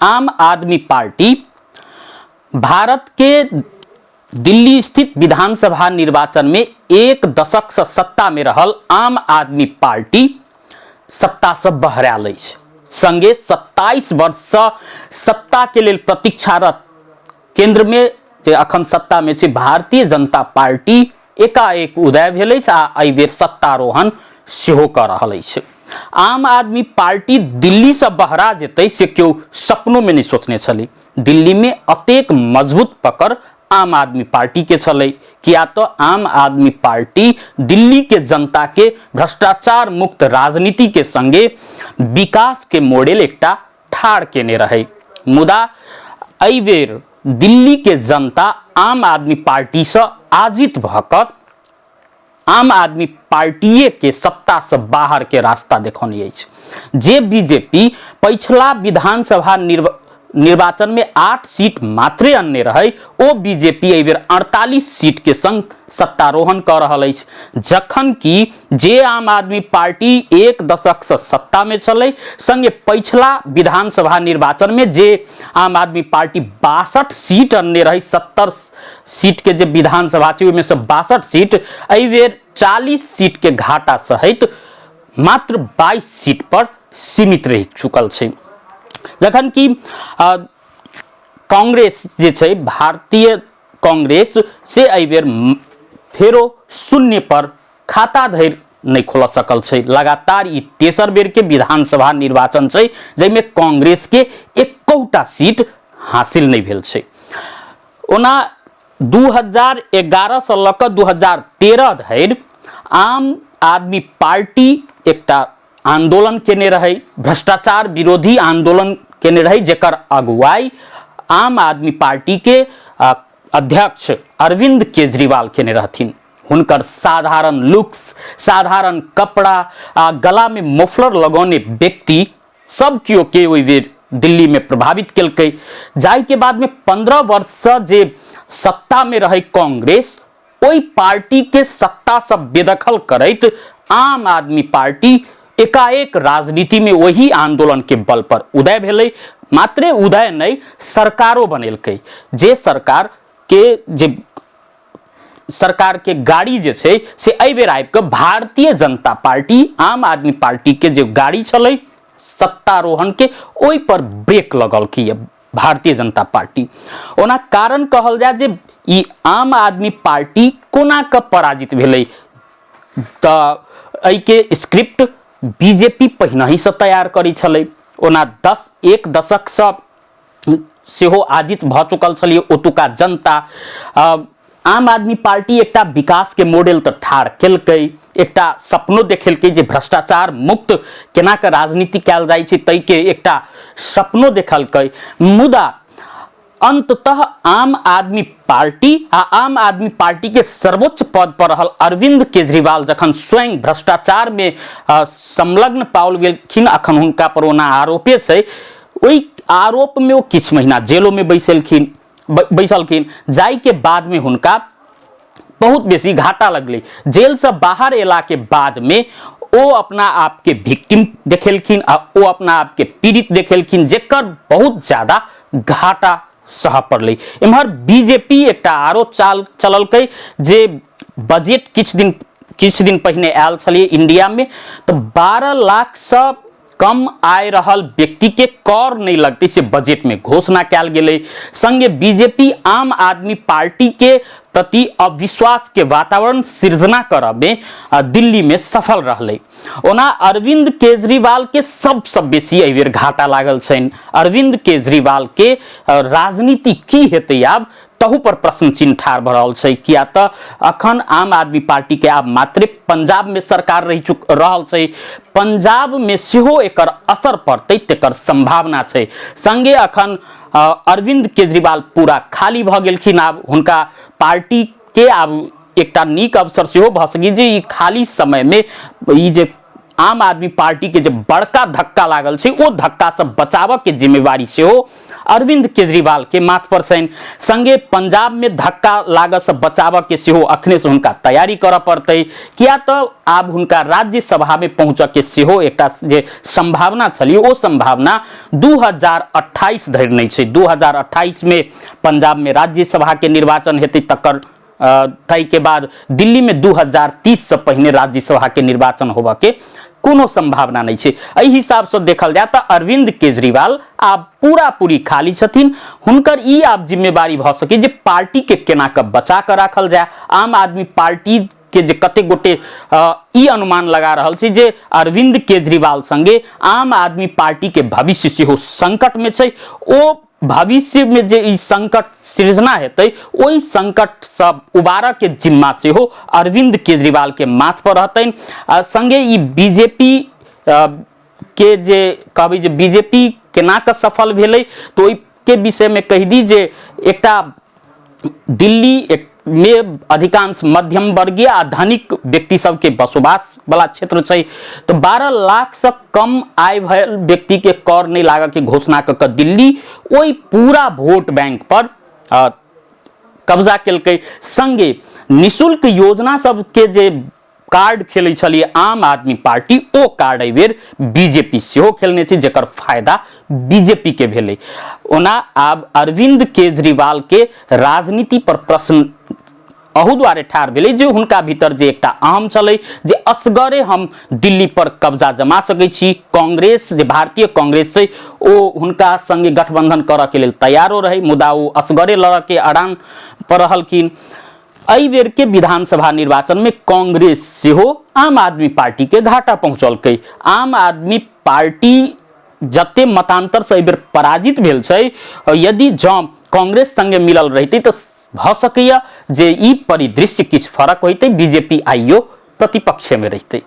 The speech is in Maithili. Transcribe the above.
आम आदमी पार्टी भारत के दिल्ली स्थित विधानसभा निर्वाचन में एक दशक से सत्ता में रहल आम आदमी पार्टी सत्ता से बहरायल अछि। संगे 27 वर्ष से सत्ता के लेल प्रतीक्षारत केंद्र में जे अखन सत्ता में छै भारतीय जनता पार्टी एकाएक उदय भेल अछि आ एहि बेर सत्तारोहण सेहो कऽ रहल अछि। आम आदमी पार्टी दिल्ली से बहरा जेतै से केओ सपनो में नहीं सोचने छलै। दिल्ली में अतेक मजबूत पकड़ आम आदमी पार्टी के छलै, किया तो आम आदमी पार्टी दिल्ली के जनता के भ्रष्टाचार मुक्त राजनीति के संगे विकास के मॉडल एकटा ठाढ़ केने रहे। मुदा एहि बेर दिल्ली के जनता आम आदमी पार्टी से आजित भऽ कऽ आम आदमी पार्टीए के सत्ता से बाहर के रास्ता देखौने अछि। जे बीजेपी पछिला विधानसभा निर्वाचन में 8 सीट मात्रे अनने रहे, ओ बीजेपी एहि बेर 48 सीट के संग सत्तारोहण कऽ रहल अछि। जखन कि जे आम आदमी पार्टी एक दशक से सत्ता में छलै, संगे पछिला विधानसभा निर्वाचन में जे आम आदमी पार्टी 62 सीट अनने रहे, 70 सीट के जे विधानसभा छै ओहिमे से 62 सीट, एहि बेर 40 सीट के घाटा सहित मात्र 22 सीट पर सीमित रहि चुकल छै। जखन कि कांग्रेस जे छै, भारतीय कांग्रेस से एहि बेर फेरो शून्य पर खाता धरि नहि खोल सकल छै। लगातार ई तेसर बेर के विधानसभा निर्वाचन छै जाहिमे कांग्रेस के एकोटा सीट हासिल नहि भेल छै। ओना 2011 से लऽ कऽ 2013 धरि आम आदमी पार्टी एकटा आंदोलन केने रहे, भ्रष्टाचार विरोधी आंदोलन केने रहे, जेकर अगुवाई आम आदमी पार्टी के अध्यक्ष अरविंद केजरीवाल केने रहथिन। हुनकर साधारण लुक्स, साधारण कपड़ा आ गला में मफलर लगौने व्यक्ति सब केओ के ओहि बेर दिल्ली में प्रभावित केलकै। जाहि के बाद में 15 वर्ष से जे सत्ता में रहे कांग्रेस, ओहि पार्टी के सत्ता से बेदखल करैत आम आदमी पार्टी एकाएक राजनीति में वही आंदोलन के बल पर उदय भेलै। मात्रे उदय नहीं, सरकारो बनेलकै। जे सरकार के जे सरकार के गाड़ी जे छै से एहि बेर आबि कऽ भारतीय जनता पार्टी आम आदमी पार्टी के जे गाड़ी छलै सत्तारोहण के, ओहि पर ब्रेक लगलकै भारतीय जनता पार्टी। ओना कारण कहल जाय जे ई आम आदमी पार्टी कोना कऽ पराजित भेलै, तऽ एहिके स्क्रिप्ट बीजेपी पहिनहिसँ तैयार करै छलै। ओना एक दशकसँ सेहो आजित भऽ चुकल छलै ओतुका जनता। आम आदमी पार्टी एकटा विकास के मॉडल तऽ ठाढ़ केलकै, एकटा सपनो देखेलकै जे भ्रष्टाचार मुक्त केना कऽ राजनीति कयल जाइ छै, ताहिके एकटा सपनो देखलकै। मुदा अंततः आम आदमी पार्टी आ आम आदमी पार्टी के सर्वोच्च पद पर रहल अरविंद केजरीवाल जखन स्वयं भ्रष्टाचार में संलग्न पाओल गेलखिन, अखन हुनका पर ओना आरोपे छै, ओहि आरोप में ओ किछु महीना जेलो में बैसलखिन, जाहि के बाद में हुनका बहुत बेसी घाटा लगलै। जेल से बाहर एला के बाद में ओ अपना आप के विक्टिम देखेलखिन आ ओ अपना आप के पीड़ित देखेलखिन, जेकर बहुत ज्यादा घाटा सह पड़लै। एम्हर बीजेपी एकटा आरो चाल चललकै जे बजट किछु दिन पहिने आयल छलियै इंडिया में, तऽ 12 लाख से कम आय रहल व्यक्ति के कर नहीं लगतै से बजट में घोषणा कयल गेलै। संगे बीजेपी आम आदमी पार्टी के प्रति अविश्वास के वातावरण सृजना करब में दिल्ली में सफल रहलै। ओना अरविंद केजरीवाल के सबसँ बेसी एहि बेर घाटा लागल छनि। अरविंद केजरीवाल के राजनीति की हेतै आब, तहु पर प्रश्न चिन्ह ठाढ़ भऽ रहल छै, किया तऽ अखन आम आदमी पार्टी के आब मात्रे पंजाब में सरकार रहि चुक रहल छै। पंजाब में सेहो एकर असर पड़तै तेकर संभावना छै। संगे अखन अरविंद केजरीवाल पूरा खाली भऽ गेलखिन। आब हुनका पार्टी के आब एकटा नीक अवसर सेहो भऽ सकै जे ई खाली समय में ई जे आम आदमी पार्टी के जे बड़का धक्का लागल छै ओ धक्का से बचाबऽ के जिम्मेवारी सेहो अरविंद केजरीवाल के माथ पर छनि। संगे पंजाब में धक्का लागऽ से बचाबऽ के सेहो अखने से हुनका तैयारी करऽ पड़तै, किया तऽ आब हुनका राज्यसभा में पहुंचऽ के सेहो एकटा जे संभावना छली ओ संभावना 2028 धरि नहि छै। 2028 में पंजाब में राज्यसभा के निर्वाचन हेतै, तकर ताहि के बाद दिल्ली में 2030 से पहिने राज्यसभा के निर्वाचन होबऽ के कोनो संभावना नहीं छै। एहि हिसाब से देखल जाय तऽ अरविंद केजरीवाल आब पूरा पूरी खाली छथिन। हुनकर ई आब जिम्मेवारी भऽ सकै जे पार्टी के केना कऽ बचा कऽ राखल जाय। आम आदमी पार्टी के जे कते गोटे ई अनुमान लगा रहल छै जे अरविंद केजरीवाल संगे आम आदमी पार्टी के भविष्य सेहो संकट में छै। ओ भविष्य में जे ई संकट सृजना हेतै ओहि संकट से उबारऽ के जिम्मा सेहो अरविंद केजरीवाल के माथ पर रहतनि। आ संगे ई बीजेपी के जे कहबै जे बीजेपी केना कऽ सफल भेलै तऽ ओहि के विषय में कहि दी जे एकटा दिल्ली एक में अधिकांश मध्यम वर्गीय आ धनिक व्यक्ति सबके बसोबास वाला क्षेत्र छै, तो 12 लाख से कम आय भेल व्यक्ति के कर नहीं लागऽ के घोषणा कऽ कऽ दिल्ली ओहि पूरा वोट बैंक पर कब्जा केलकै। संगे निःशुल्क योजना सबके जे कार्ड खेलै छलियै आम आदमी पार्टी, ओ कार्ड एहि बेर बीजेपी सेहो खेलने छै, जकर फायदा बीजेपी के भेलै। ओना आब अरविंद केजरीवाल के राजनीति पर प्रश्न अहू दुआरे ठाढ़ भेलै जे हुनका भीतर जे एकटा अहम छलै जे असगरे हम दिल्ली पर कब्जा जमा सकै छी। कांग्रेस जे भारतीय कांग्रेस छै ओ हुनका संगे गठबंधन करऽ के लेल तैयारो रहै, मुदा ओ असगरे लड़ऽ के अड़ान पर रहलखिन। एहि बेर के विधानसभा निर्वाचन में कांग्रेस सेहो आम आदमी पार्टी के घाटा पहुंचलकै। आम आदमी पार्टी जते मतांतर से एहि बेर पराजित भेल छै, यदि जँ कांग्रेस संगे मिलल रहितै तऽ भऽ सकैया जे ई परिदृश्य किछु फरक होइतै, बीजेपी आइयो प्रतिपक्ष में रहितै।